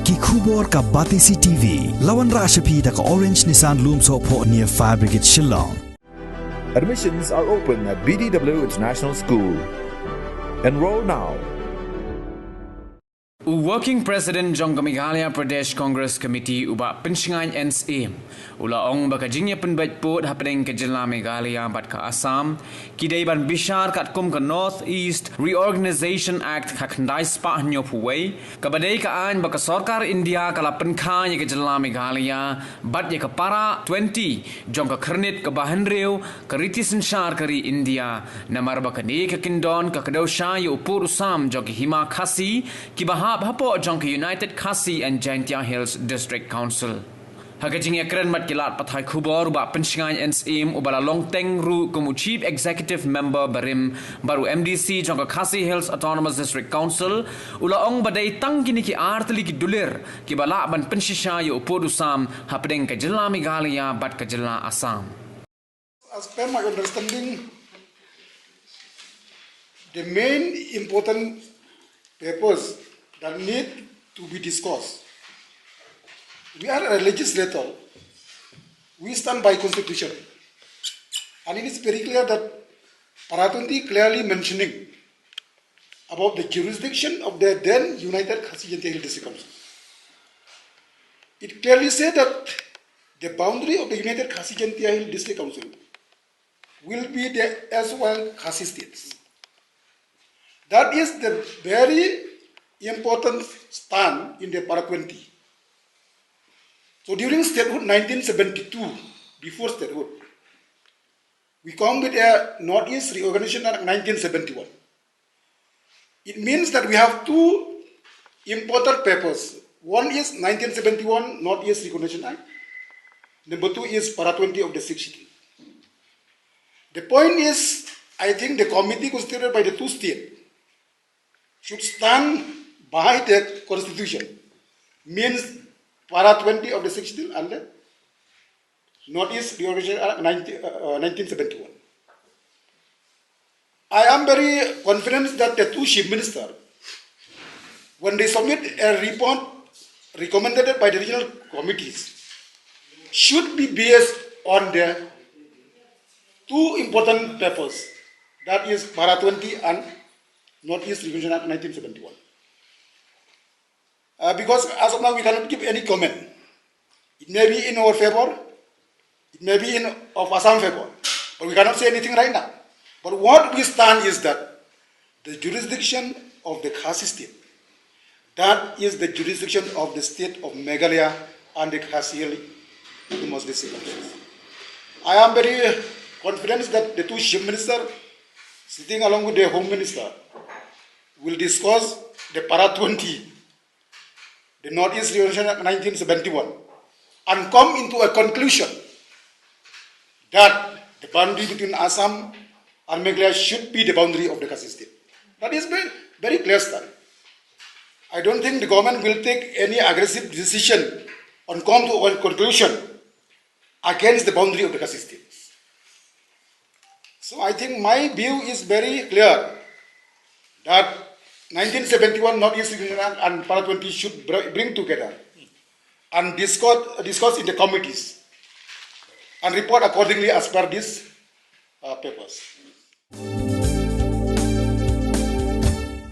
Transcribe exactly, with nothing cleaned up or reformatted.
Ki khubor ka Batesi T V. La wanrah sha phi da ka Orange Nissan Lumsohphoh near Fire Brigade Shillong. Admissions are open at B D W International School. Enroll now. U Working President jong ka Meghalaya Pradesh Congress Committee u Bah Pynshngain N Syiem u la ong ba ka jingïapynbeit pud hapdeng ka jylla Meghalaya bad ka Assam ki dei ban bishar katkum ka North East Reorganisation Act khatkhyndai spah hynñiewphew wei, kaba dei ka aiñ ba ka sorkar India ka la pynkha ïa ka jylla Meghalaya bad ïa ka para twenty jong ka khyrnit kaba hynriew ka riti synshar ka ri India, namar ba kane ka kyndon ka kdew sha ïa u pud u sam jong ki hima Khasi kiba hap hapoh jong ka United Khasi and Jaintia Hills District Council. Ha ka jingïakren bad ki lad pathai khubor u Bah Pynshngain N Syiem uba la long teng ruh kum u Chief Executive Member barim bad u M D C jong ka Khasi Hills Autonomous District Council u la ong ba dei tang kine ki artylli ki dulir kiba lah ban pynshisha ïa u pud u sam hapdeng ka jylla Meghalaya bad ka jylla Assam. As per my understanding, the main important papers that need to be discussed. We are a legislator. We stand by constitution. And it is very clear that Para twenty clearly mentioning about the jurisdiction of the then United Khasi Jaintia Hill District Council. It clearly said that the boundary of the United Khasi Jaintia Hill District Council will be the S one Khasi states. That is the very important stand in the Para twenty. So during statehood nineteen seventy-two, before statehood, we come with a Northeast Reorganization Act nineteen seventy-one. It means that we have two important papers. One is nineteen seventy-one Northeast Reorganization Act. Number two is Para twenty of the sixth schedule. The point is, I think the committee constituted by the two states should stand by the constitution. Means Para twenty of the sixth schedule and the Northeast Reorganization Act nineteen, uh, uh, nineteen seventy-one. I am very confident that the two chief minister, when they submit a report recommended by the regional committees, should be based on the two important papers, that is Para twenty and Northeast Reorganization Act nineteen seventy-one. Uh, because as of now, we cannot give any comment. It may be in our favor, it may be in of Assam favor, but we cannot say anything right now. But what we stand is that the jurisdiction of the Khasi state, that is the jurisdiction of the state of Meghalaya and the Khasi Hills Autonomous District Council. I am very confident that the two chief minister, sitting along with the home minister, will discuss the Para twenty, the Northeast Reorganization Act nineteen seventy-one, and come into a conclusion that the boundary between Assam and Meghalaya should be the boundary of the Khasi state. That is very, very clear stand. I don't think the government will take any aggressive decision on come to a conclusion against the boundary of the Khasi state. So I think my view is very clear that nineteen seventy-one Northeast Reorganization Act and Para twenty should br- bring together and discuss, discuss in the committees and report accordingly as per these uh, papers.